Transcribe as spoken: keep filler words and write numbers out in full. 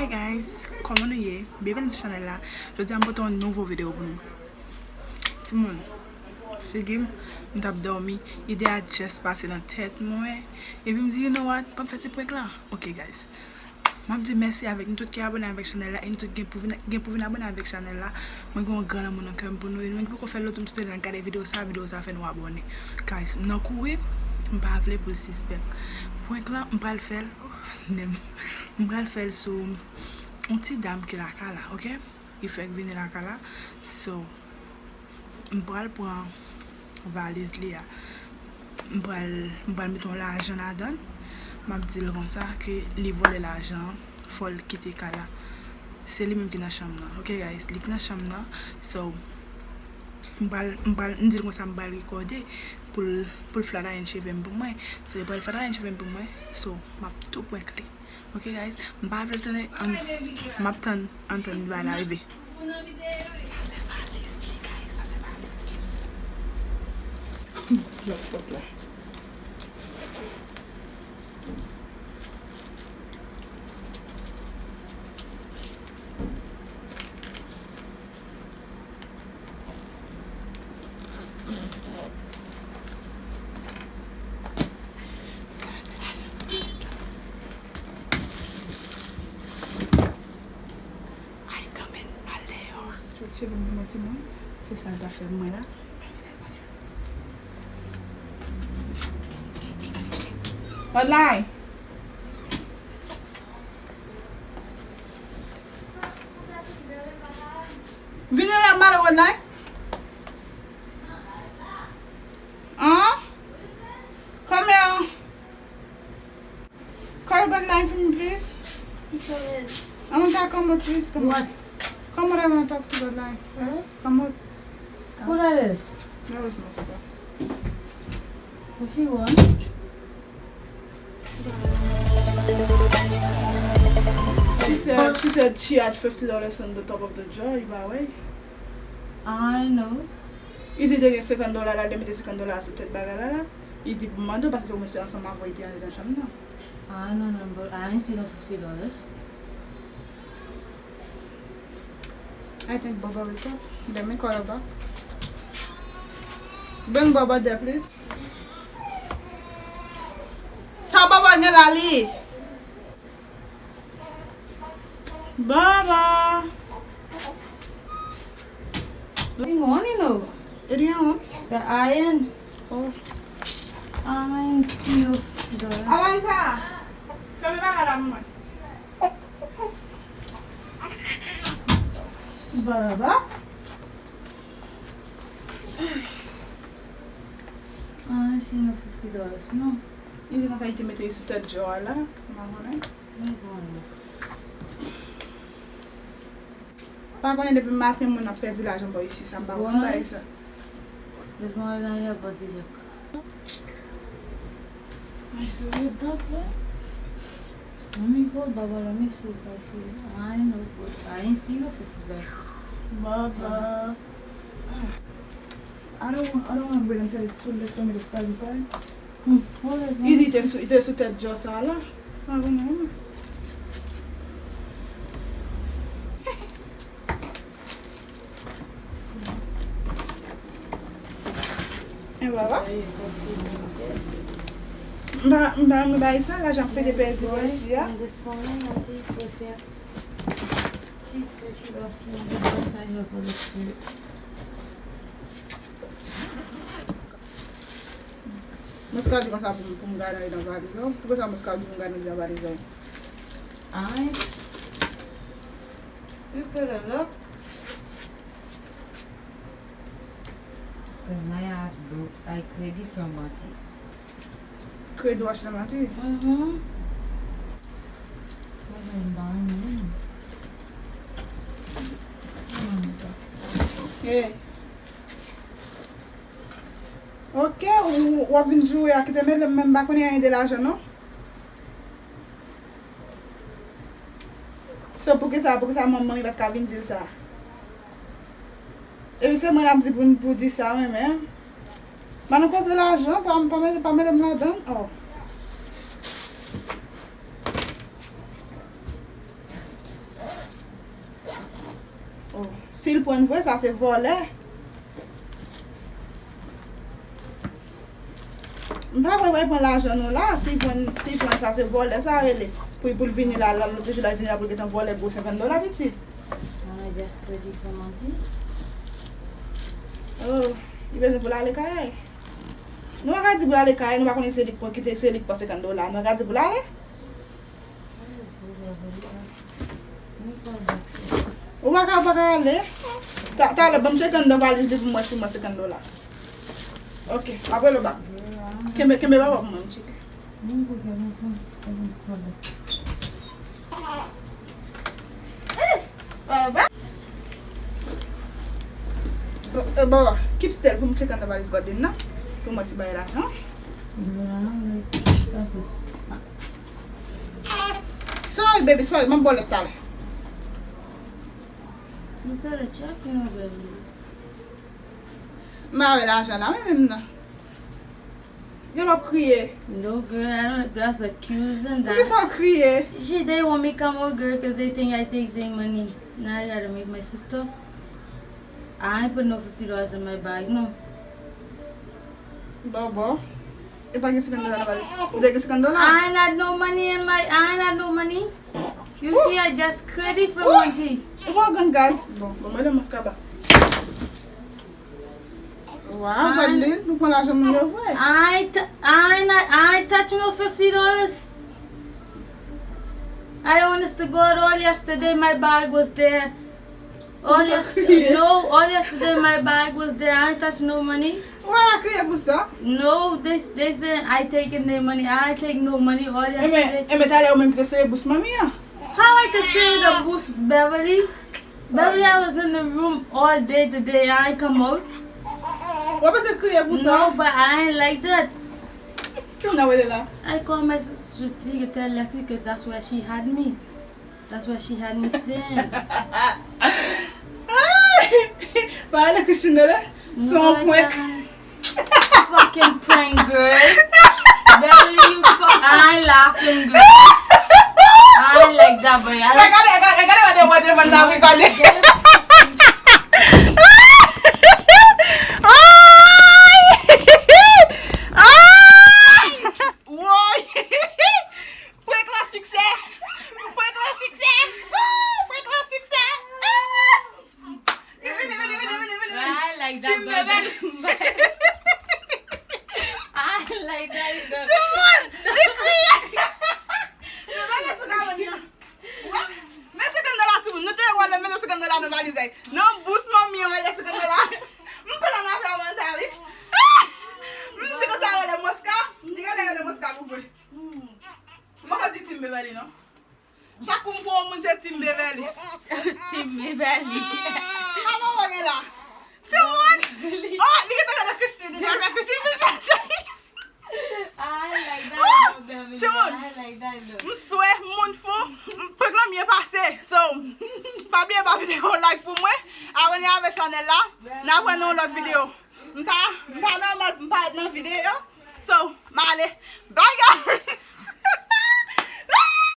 Hey guys, kòman nou ye? Byenveni sou chanèl la. Jodi a m pote yon nouvo videyo pou nou. Timoun, figi m, m t ap dòmi, ide a just pase nan tèt mwen. Epi m di, you know what, ban m fè ti prank la. Ok guys, m ap di mèsi avèk nou tout ki abòne avèk chanèl la, e nou tout gen pou vin, gen pou vin abòne avèk chanèl la. Mwen gen yon gran lanmou nan kè m pou nou, e nou menm ki poko fè l, nou tout nou sot nan gade videyo sa, videyo sa fè nou abòne. Guys, m nan kouri, m pa vle pou l sispèk. Prank lan, m pral fè l, oh, men m pral fè l sou yon ti dam ki lakay la, ok? Li fèk vini lakay la. So, m pral pran valiz li a. M pral, m pral mete yon lajan ladan l. M ap di l konsa ke li vòlè lajan an, fò l kite kay la. Se li menm ki nan chanm nan. Ok, guys, li ki nan chanm nan. So, m pral, m pral, m di l konsa m pral rekòde pou l, pou l flat iron cheve m pou mwen. So, li pral flat iron cheve m pou mwen. So, m ap tou prank li. Ok, guys, m pa vle tann, an, m ap tann, ann tann li va la rive. Sa se valiz li, guys, sa se valiz li. Lòt pòt la. Ay, kanmenm, al dèyò. Stretch cheve m pou mwen, timoun. Se sa l ta fè mwen la. Online. Vini la, m pale online. An? Come here. Call God line for me, please. I want to come out, please. Come out. What? Come out, I want to talk to God line. Huh? Come out. Who that is? That was Moscow. What you want? She said, she said she had fifty dollars on the top of the drawer, you buy away? I know. Li di te gen senkant dola la, li te mete senkant dola sou tèt bagay la la. Li di pou mande w, paske se ou mesye ansanm avè w, li te antre nan chanm nan. I don't know, but I ain't see no fifty dollars. I think Baba wake up. Let me call her back. Bring Baba there, please. Sa Baba gen la li? Baba. Li on, you know. It ain't on. The iron. Oh. Iron, see you. Avanza. Fèmen bagay la pou mwen. Baba. I ain't see no fifty dollars, no. Li di konsa li te mete sou tèt drawer la, m pa konnen. Let me go and look. Pa konnen depi maten moun ap pèdi lajan bò isi, sa m pa konn bagay sa. Boy, there's more than your body look. I saw it that way. Let me go, Baba, let me see if I see. I know, but I ain't see no fifty dollars. Baba. I don't want, I don't want to wait until it, till they tell me the sky is fine. Hmm, hold it, let me see. Li di te sou, li te sou tèt drawer sa la. Ah, bon, non. E baba. M pa, m pa renmen bagay sa, lajan pede pèdi bò isi a. Mwen ka di konsa pou, pou m gade andedan valiz la. Poukisa mwen ka di pou m gade andedan valiz la? Ay. You coulda look. Cause my ass broke. Ay, kredi fè manti. Kredi w achte manti? Mhm. Mwen menm pa renmen. Mwen menm pa. Hey. Ok, ou, w ap vin joure a kite m, men m pa konnen anyen de lajan non. So poukisa, poukisa manman li pa t ka vin di l sa? Epi se mwen l ap di pou, pou di sa, mwen menm. Ban nou koze lajan, pa, pa mete, pa mete m ladan l. Oh. Si l pran vre, sa se vòlè. M pa kwè w pral pran lajan nou la. Si l pran, si l pran sa, se vòlè sa rele. Pou, pou l vini la, la, lòt jou la, l vini la pou l gentan vòlè gwo senkant dola, pitit. Mwen just kredi pou manti. Oh, li bezwen pou l ale kay. Nou pa ka di pou l ale kay, nou pa konnen se li k pran, kite se li k pran senkant dola. Nou pa ka di pou l ale? Ou pa ka, ou pa ka ale. Ta, talè, ban m tcheke anndan valiz li pou m wè si m wè senkant dola. Ok, m ap rele w bak. Kenbe, kenbe baba pou mwen, m tcheke. Eh, baba. Bon, eh, baba, keep still pou m tcheke anndan valiz Godlin nan. Pou m wè si bay lajan. Sorry, baby, sorry. M ap ba w lè talè. M pa wè lajan la, wi, menm nan. Gen lè w ap kriye. No, girl, I don't, that's accusing that. Poukisa w ap kriye? She, they want me come over, girl, 'cause they think I take their money. Now I gotta make my sister. I ain't put no fifty dollars in my bag, no. Bòbò. E pa gen senkant dola nan valiz. Ou te gen senkant dola? I ain't had no money in my, I ain't had no money. You see, I just kredi pou manti. Ou pa gen gaz. Bon, bon, mwen le mons kaba. Wow, Godlin, nou pran lajan moun yo vre. I ain't, I ain't, I ain't touch no fifty dollars. I honest to God, all yesterday my bag was there. All yesterday, no, all yesterday my bag was there. I ain't touch no money. Ou pa ka kriye pou sa. No, they, they say I taking their money. I take no money. All yesterday. Enben, enben, talè ou menm ki te sere bous manmi an. How I can sere the bous, Beverly? Baby, I was in the room all day today. I ain't come out. W ap pase kriye pou sa? No, but I ain't like that. Ki moun ap rele la? I call my sister to tell Lexi 'cause that's where she had me. That's where she had me staying. Pa rele Christine la. Se yon prank. Fucking prank, girl. Beverly, you fuck. I ain't laughing, girl. I ain't like that, but I don't. Gade, gade, gade, gade, gade, gade, gade. Ay! Ay! Woy! Prank la siksè! Prank la siksè! Prank la siksè! Vini, vini, vini, vini, vini. I like that. Team Beverly. I like that. Timoun, li kriye. Nou pa gen sou kabann nan. Wè, men senkant dola timoun. Nou te wè lè men senkant dola nan valiz la. Nan bous manmi an, men senkant dola. M pran nan afè manta, wi. M di konsa rele Mosca. M di gade rele Mosca pou vre. M poko di Team Beverly, non. Chak kou m pran yon moun, se Team Beverly. Team Beverly. Sa mwen gen la. Timoun! Oh, li gentan gade Christine, li gentan gade Christine, li chache. I like that, though, Beverly. Timoun! I like that, though. M swè, moun fou, m prank lan byen pase. So, pa bliye ba videyo like pou mwen, abòne avèk chanèl la. N a wè nan yon lòt videyo. M pa, m pa nòmal, m pa nan videyo. So, m ale. Bye, guys!